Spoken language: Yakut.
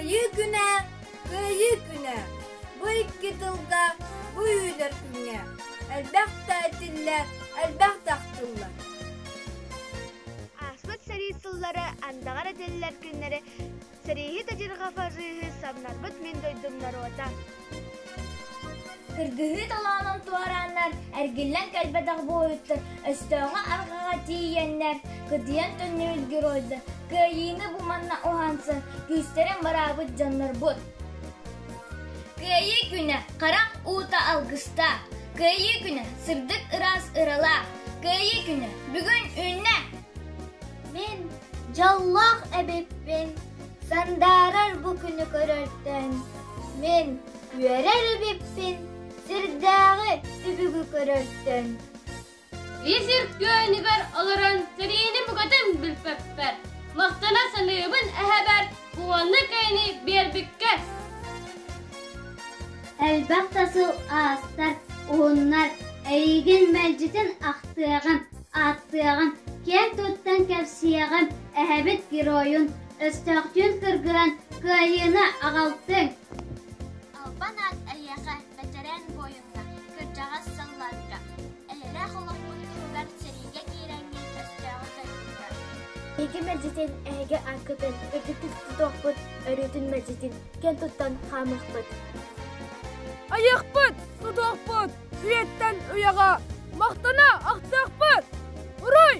Кыайыы күнэ, Кыайыы күнэ! Бу икки тылга, бу үүнэр күҥҥэ элбэх да этиллэр, элбэх да ахтыллар. Ааспыт сэрии сыллара андаҕар этиллэр күннэри сэрииһит адьырҕа фашиһы самнарбыт мин дойдум норуота. Кыргыһыы толоонун туорааннар, эргиллэн кэлбэтэх буойуттар өстөөҕү арҕаҕа тиийэннэр, кыдыйан төннүбүт геройдар, кыайыыны бу манна уһансан, күүстэрин бараабыт дьоннорбут. Кыайыы күнэ харах уута алгыстаах, Кыайыы күнэ сырдык ыраас ыралаах, Кыайыы күнэ бүгүн үүннэ! Мин дьоллоох эбиппин, сандаарар бу күнү көрөртөн. Мин үөрэр эбиппин, сирдээҕи түбүгү көрөртөн. Исир күөнүгэр олорон сэриини букатын билбэппэр, махтана саныыбын эһэбэр уонна кэйини биэрбиккэ. Элбэх да сыл аастар, уһуннар, эйигин мэлдьитин ахтыаҕым, ааттыаҕым, киэн туттан кэпсиэҕим эһэбит геройун, өстөөхтүүн кыргыһан кыайыыны аҕалтыҥ. Албан аат эйиэхэ, бэтэрээн буойуҥҥа, кырдьаҕас саллаакка, эйэлээх олохпут туһугар сэриигэ киирэҥҥин өстөөҕү кыайбыккар. Эһиги мэлдьитин, эһиги ааккытын үрдүктүк тутуохпут, өрүүтүн мэлдьитин киэн туттан хаамыахпыт. Айыахпыт, тутуохпут, үйэттэн үйэҕэ махтана ахтыахпыт! Уруй!